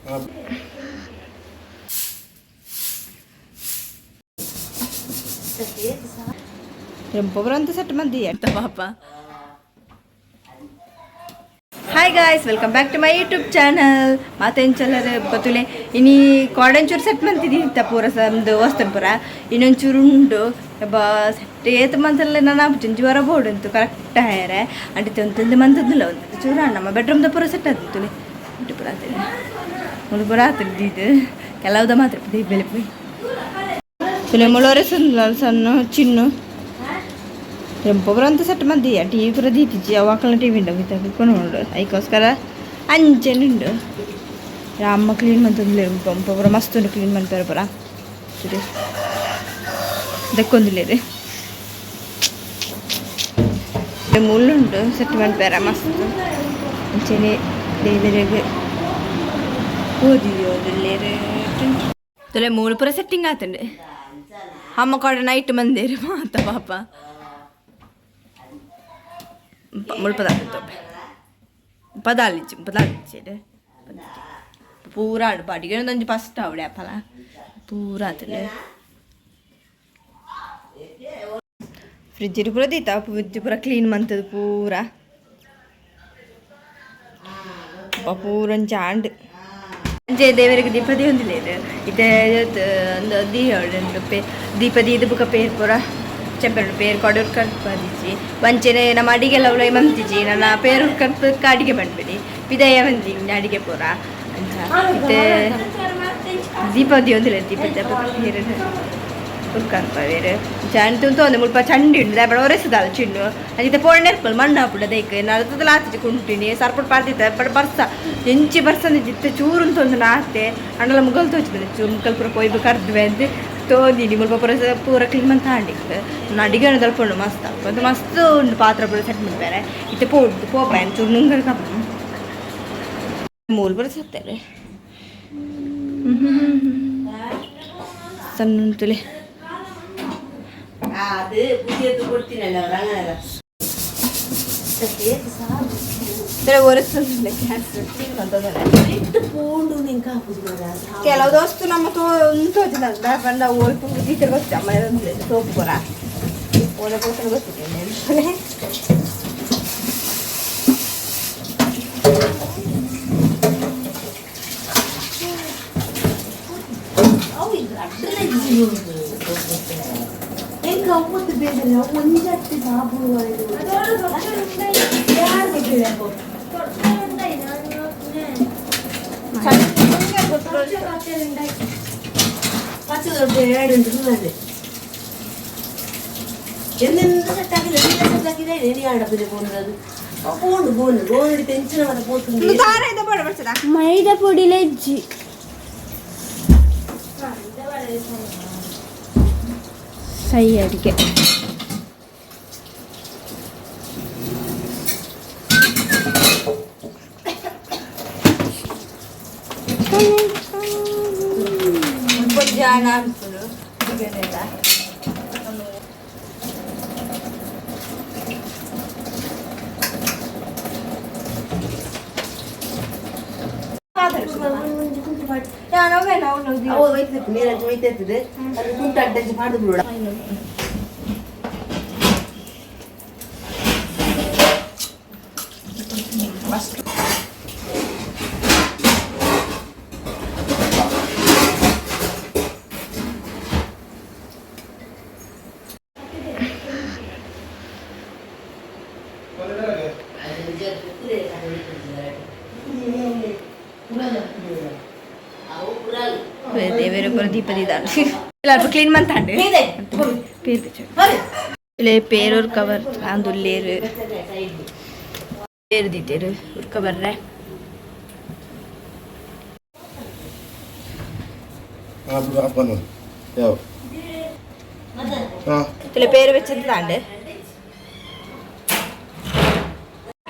ಪುರ ಸೆಟ್ ಮಂದಿ ಅಂತ ಪಾಪ. Hi guys, welcome back to my YouTube channel. ಮಾತೆಂಚಲ್ಲರೆ ಬತ್ತುಲೆ ಇನಿ ಕಾಡಂಚೂರು ಸೆಟ್ ಮಂತಿದ್ದೀನಿ ಪೂರ ನಮ್ದು ವಸ್ತುನ್ ಪೂರ ಇನ್ನೊಂಚೂರು ಉಂಡು. ಬಾ ಸೆಟ್ ಏತ್ ಮಂತಲ್ಲ ನಾನು ಜ್ವರ ಬೋರ್ಡ್ ಉಂಟು ಕರೆಕ್ಟ್ ಹಾಯರೆ ಅಂಟಿತ್ತೆ ಒಂತೊಂದು ಮಂತದ್ದಿಲ್ಲ ಒಂದು ಚೂರು. ನಮ್ಮ ಬೆಡ್ರೂಮ್ದ ಪೂರ ಸೆಟ್ ಆದಿತ್ತು ಉಂಟು ಪೂರ ಆತೇನೆ ಮುಳು ಪೂರ ಆತದ್ದು. ಕೆಲವುದ ಮಾತ್ರ ಬೆಲೆ ತುಲೆ ಮುಳೋರೆ ಸಣ್ಣ ಚಿನ್ನು ಪೂರ ಅಂತ ಸೆಟ್ ಮಂದಿ. ಟಿವಿ ಪೂರ ದೀತಿಜಿ ಅವಾಕಲ್ನ ಟಿವಿ ಉಂಡು ಕೊಂಡು ಉಂಡು. ಐಕೋಸ್ಕರ ಅಂಚೆನೆ ಉಂಡು. ಅಮ್ಮ ಕ್ಲೀನ್ ಮಂತೊಂದುಲ್ಲೆರ್ ಪೂರ ಮಸ್ತ್ ಉಂಡು. ಕ್ಲೀನ್ ಮನ್ಪೆರೆ ಪೂರ ಸರಿ ದಕ್ಕೊಂದುಲ್ಲೆರ್. ಮುಳ್ಳುಂಡು ಸೆಟ್ ಮನ್ಪೆರೆ ಮಸ್ತ್. ಅಂಚೆನೆ ದೇವೆರೆಗ್ ಓದಿಯೋದುಲ್ಲೆರ್. ತುಲೆ ಮೂಲು ಪೂರ ಸೆಟ್ಟಿಂಗ್ ಆತುಂಡು. ಅಮ್ಮ ಕೋಡೆ ನೈಟ್ ಮಂದೇರು ಮಾತ ಪಾಪ. ಮುಲ್ಪ ಪದಾಲಿಚ್ಚು ಪದಾಲಿಚ್ಚೇರು ಪೂರ ಆಂಡ್. ಅಡಿಗೆ ಒಂಜಿ ಫಸ್ಟ್ ಆವಡೆ ಅಪ್ಪಲ ಪೂರ ಆತುಂಡು. ಫ್ರಿಜ್ಜಿಡ್ ಪೂರ ದೀತ, ಫ್ರಿಜ್ ಪೂರ ಕ್ಲೀನ್ ಮಂತದು ಪೂರ ಪೂರ ಒಂಜಿ ಆಂಡ್. ಅಂಚೆ ದೇವರಿಗೆ ದೀಪ ದೀವೊಂದುಲ್ಲೆರ್. ಇತ್ತೆ ದೀಯೊಡು ದೀಪ ದೀದ್ ಬುಕ ಪೇರ್ ಪೂರ ಚೆಂಪೆರುಂಡು. ಪೇರ್ ಕೊಡೂರು ಕಡ್ಪದಿಜಿ ಒಂಚೆನೆ ನಮ್ಮ ಅಡಿಗೆಲ್ಲ ಉಲಯಿ ಮಂತಿಜಿ. ನನ್ನ ಪೇರು ಕಡ್ಪಕ್ಕ ಅಡಿಗೆ ಮನ್ಪಿನಿ ಪಿದಯ ಮಂದಿ ಅಡಿಗೆ ಪೂರ. ಅಂಚ ಇತ್ತೆ ದೀಪ ದೀವೊಂದುಲ್ಲೆರ್. ದೀಪ ಪೇರ್ ಉರ್ಕನ್ಪವೆರ್ ಅಂಚ ತೂಂದು ಮುಲ್ಪ ಚಂಡಿ ಉಂಡು ದಾಯೆ ಪಂಡ ಒರೆಸುದಾಲ ಚಿನ್ನು. ಅಂಚಿತ್ತೆ ಪೋಂಡ ಇರ್ಪಲ್ ಮಣ್ಣು ಆಪುಂಡು. ದೈಕ್ ನಲ್ತದಲ ಆತಿಜಿ. ಕುಂಟಿನಿ ಸರ್ಪುಡು ಪಾಡ್ದಿತ್ತೆ ಬಟ್ ಬರ್ಸ ಎಂಚಿ ಬರ್ಸ ಇತ್ತೆ ಚೂರು ಉಂತೊಂದು ಆತೆ ಅಂಡಲ ಮುಗಲ್ ತೋಚಿದೆ. ಚೂರು ಮುಗಲ್ ಪೂರ ಕೊಯ್ದು ಕರ್ದ್ವೆ ಅಂದ್ ತೋದಿನಿ. ಮುಲ್ಪ ಪೂರ ಪೂರ ಕ್ಲೀನ್ ಮಂತ ಆಂಡಿಕ್ ಅಡಿಗೆ ದಲ್ಪ ಉಂಡು ಮಸ್ತ್ ಅಲ್ಪ ಮಸ್ತ್ ಉಂಡು. ಪಾತ್ರ ಪೂರ ಸೆಟ್ ಮನ್ಪೆರೆ ಇತ್ತೆ ಪೋಡು ಪೋಪ ಚೂರು ನುಂಗಲ್ ಕಪ್ಪ ಮೂಲು ಪೂರ ಸತ್ತಾರೆ ಸಣ್ಣ ಉಂಟುಲೆ. ಅದು പുതിയത് കൊടുത്തിനല്ലോ അങ്ങനെ. ಒರೆಸ್ತದೆ ಗ್ಯಾಸ್ ಕ್ಲೀನ್ ಮಂತದಲ್ಲ. ಇಟ್ಟು ಪೋಂಡು ನಿಂಗೆ ಹಾಕುದು. ಕೆಲವು ದೋಸ್ತು ನಮ್ಮ ತೋ ತೋಜಿದ ಪಂಡ ಓಲ್ಪು ಟೀಚರ್ ಗೊತ್ತು ಅಮ್ಮ ಸೋಪು ಪೂರ ಓದ ಪೋತನ ಗೊತ್ತಿದೆ. ಅವು ಇದು ಅಡ್ಡಲೇ ಎಂಕ್ ಅವ್ವತ್ತು ಬೇಜಾರು. ಅವು ಒಂಜತ್ತಿ ಸಾಬೂನು ಯಾರು ಪಚ್ಚ ದೊಡ್ಡ ಎರಡು ಉಂಟು ಸುಮ್ಮನೆ. ಎಂದೆಂದ ಸೆಟ್ ಹಾಕಿದೆ, ಎಂದ ಸೆಟ್ ಹಾಕಿದೆ. ಎನಿ ಆಡಪಿದೆ ಪೋಂದು ಪೋಂಡು ಗೋನು ಗೋನು ಟೆನ್ಷನ್ ಮಾತ ಪೋತುಂಡು. ಮೈದಾ ಪೊಡಿ ಲೆಜ್ಜಿ. ಸೈ ಅಡಿಗೆ ಜಾಣ ಅನ್ಪುಂಡು. ಅವು ಒಯ್ತಿತ್ತು ಮೇಲಂಚು ಒಯ್ತಿರ್ತದೆ. ಅದು ಕುಂಟ ಅಡ್ಡಂಚು ಪಾಡ್ದು ಬಿಡೋಣ. ದೇವರ ಪೂರ ದೀಪ ದೀದಾಂಡ್ ಅಲ್ಪ ಕ್ಲೀನ್ ಮಂತಾಂಡ್. ಪೇರ್ ಇಲ್ಲೇ ಪೇರೂರ್ ಕವರ್ ಅಂದುಲ್ಲೇರು ಪೇರು ದೀತೇರು ಉರ್ಕ ಬರ್ರೆ. ಇಲ್ಲ ಪೇರು ಬೆಚ್ಚಂತಾಂಡ್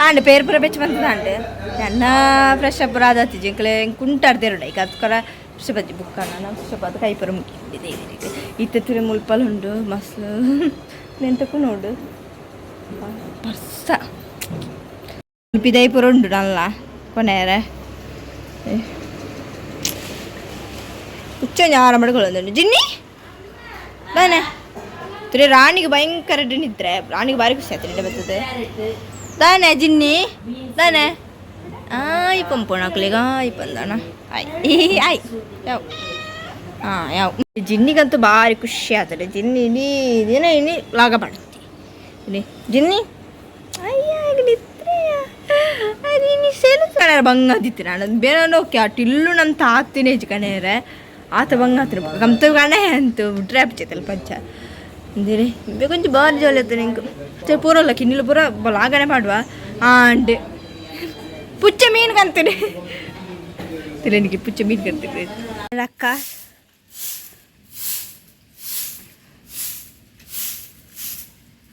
ಆಂಡ್ ಪೇರು ಪೂರ ಬೆಚ್ಚ ಬಂತದಾಂಡ್. ಎನ್ನ ಫ್ರೆಶ್ ಅಪ್ ರಾದಾತಿ ಜಿಂಕಲೆ ಕುಂಟಾಡ್ತೇರುಂಡ ಈಗ ಅದ್ಕರ ಫ್ರೆಶ್ ಬಜ್ಜಿ ಬುಕ್ಕ ನಾನು ಫ್ರೆಶ್ ಅಪ್ ಅದು ಕೈ ಪೂರ ಮುಗಿಂಡಿ ದೇವರಿಗೆ. ಇತ್ತೆ ತುರೆ ಮುಲ್ಪಲ್ ಉಂಡು ಮಸ್ತ್ ನೆಂತಕ್ಕೂ ನೋಡು ಬರ್ಸ ಪಿದೈ ಪೂರ ಉಂಡು ನಲ್ಲ ಕೊನೆಯರೆ. ಪುಚ್ಚ ಆರಾಮ ಮಾಡ್ಕೊಳ್ಳೋದು ಜಿನ್ನಿ ದಾನೆ ತುರೆ ರಾಣಿಗೆ ಭಯಂಕರ ನಿದ್ರೆ ರಾಣಿಗೆ ಭಾರಿ ಖುಷಿ ಆಯ್ತು ನಿದ್ದೆ ಬರ್ತದೆ ದಾನೆ ಜಿನ್ನಿ ದಾನೆ ಆಯ್ ಪಂಪೋಣ ಆಯ್ ಬಂದಣ ಆಯ್ ಆಯ್ ಯಾವ ಹಾಂ ಯಾವ ಜಿನ್ನಿಗಂತೂ ಭಾರಿ ಖುಷಿ ಆಗ್ತದೆ. ಜಿನ್ನಿ ಇಡೀ ದಿನ ಇನಿ ಲಾಗ ಮಾಡ್ತಿ ಜಿನ್ನಿ. ಅಯ್ಯ ನಿದ್ರೆಯ ಅದು ಇನಿ ಸೇಲು ಕಣರ ಬಂಗಾದಿತ್ತು. ನಾನು ಬೇರೆ ಓಕೆ ಅಟಿಲ್ಲು ನಮ್ಮ ತಾತಿನೇ ಕಣೇರೆ ಆತ ಬಂಗಾತ್ರ ಕಮ್ತ ಕಣೆ ಅಂತ ಬಿಟ್ರೆ ಅಪ್ಚೈತಲ್ಲ ಪಂಚ ಅಂದರೆ ಕೊಂಚ ಬಾರಿ ಜಾಲಿ ಆಯ್ತು ನಿಂಗೆ. ಸರಿ ಪೂರಲ್ಲ ಕಿನ್ನಿಲು ಪೂರ ಲಾಗನೆ ಮಾಡುವ ಆಂಡ್ ಪುಚ್ಚ ಮೀನು ಕಂತೀನಿ ತಿಳನಿಗೆ ಪುಚ್ಚ ಮೀನು ಕಂತೀನಿ ಅಕ್ಕ.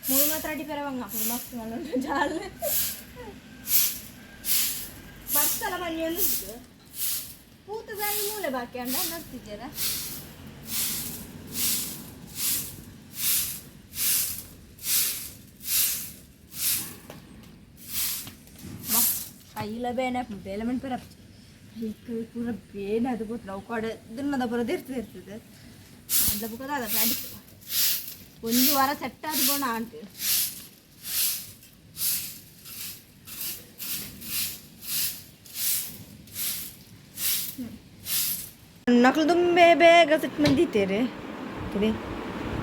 ಮೂರು ಮಾತ್ರ ಅಡಿ ಪೆರವಂಗ ಮಸ್ತ್ ಮಲ್ಲ ಜಾಲ ಬರ್ತಲ್ಲ ಬನ್ನಿ ಒಂದು ಪೂತದಾಯಿ ಮೂಲೆ ಬಾಕಿ ಅಂಡ ನಡ್ತಿದ್ದೀರಾ. ಕೈಲ ಬೇನೆ ಬೇಲೆ ಮಣ್ಪೆರ ಕೈಕ್ ಪೂರ ಬೇನೆ ಅದು ಗೊತ್ತು ನಾವು ಕೊಡೆ ದಿನದ ಪೂರ ಇರ್ತದೆ ಇರ್ತದೆ ಅಂದ ಬುಕ್ಕದ ಅದ ಒಂದು ವಾರ ಸೆಟ್ ಆದ ಬೋಣ ಆಂಟ್. ನಕಲು ತುಂಬೆ ಬೇಗ ಸೆಟ್ ಬಂದಿತ್ತೇರಿ ತಿಳಿ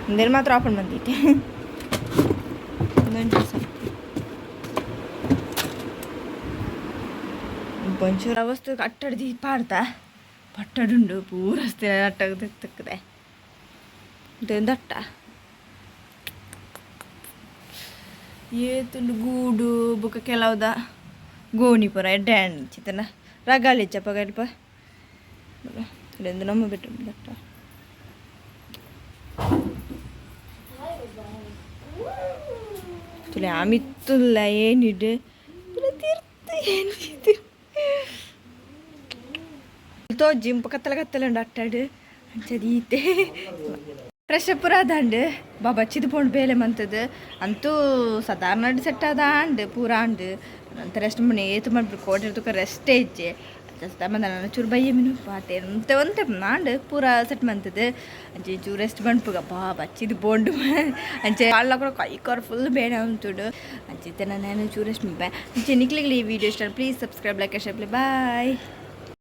ಒಂದೇನು ಮಾತ್ರ ಆಪನ್ ಬಂದಿತ್ತೆ ಒಂಚೂರು ವಸ್ತು ಕಟ್ಟಡ ಪಾಡ್ತಾ ಪಟ್ಟಡುಂಡು ಪೂರ ಅಟ್ಟ ತಕ್ಕದೆ ದಟ್ಟ ಏತುಂಡು ಗೂಡು ಬೊಕ ಕೆಲವುದ ಗೋಣಿ ಪೂರ ಎಡ್ಡೆ ಚಿತ್ತನ ರಗಾಲಿ ಚಪ್ಪಗಲ್ಪ ನಮ್ಮ ಬಿಟ್ಟು ದಟ್ಟ ತುಲೆ ಅಮಿತ್ತುಲ್ಲ ಏನಿಡು ತೀರ್ಥ ಏನಿದು ತೋಜಿ ಇಂಪ ಕತ್ತಲ ಕತ್ತಲ ಉಂಡು ಅಟ್ಟಾಡು ಅಂಚದೀತೆ ಫ್ರೆಶ್ ಪೂರ ಅದಾಂಡ್ ಬಾಬಾ ಚಿದು ಪೋಂಡು ಬೇಲೆ ಮಂತದ್ದು ಅಂತೂ ಸಾಧಾರಣ ಸೆಟ್ ಅದ ಆಂಡ್ ಪೂರ ಆಂಡ್ ಅಂತ ರೆಸ್ಟ್ ಮನೆ ಏತು ಮಾಡ್ಬಿಟ್ಟು ಕೋಟೆ ತುಕ ರೆಸ್ಟ್ ಇಜ್ಜೆ ನಾನು ಚೂರು ಬಯ್ಯ ಮೀನು ಪಾತೆ ಅಂತೆ ಒಂತೆ ನಾಂಡ್ ಪೂರ ಸೆಟ್ ಮಂತದ್ದು ಅಂಚೆ ಚೂರು ರೆಸ್ಟ್ ಬಂಡ್ಪುಗ ಬಾ ಬಚ್ಚಿದು ಬೋಂಡು ಅಂಚೆ ಕಾಲ ಕೂಡ ಕೈ ಕಾರ್ ಫುಲ್ ಬೇಡ ಉಂಟುಡು ಅಂಚೆ ನಾನು ಚೂರು ರೆಸ್ಟ್ ಮಂಪೆ. ಅಂಚೆ ನಿಕ್ಲಿಗ್ಲಿ ಈ ವಿಡಿಯೋ ಇಷ್ಟ please subscribe, like, share. Bye.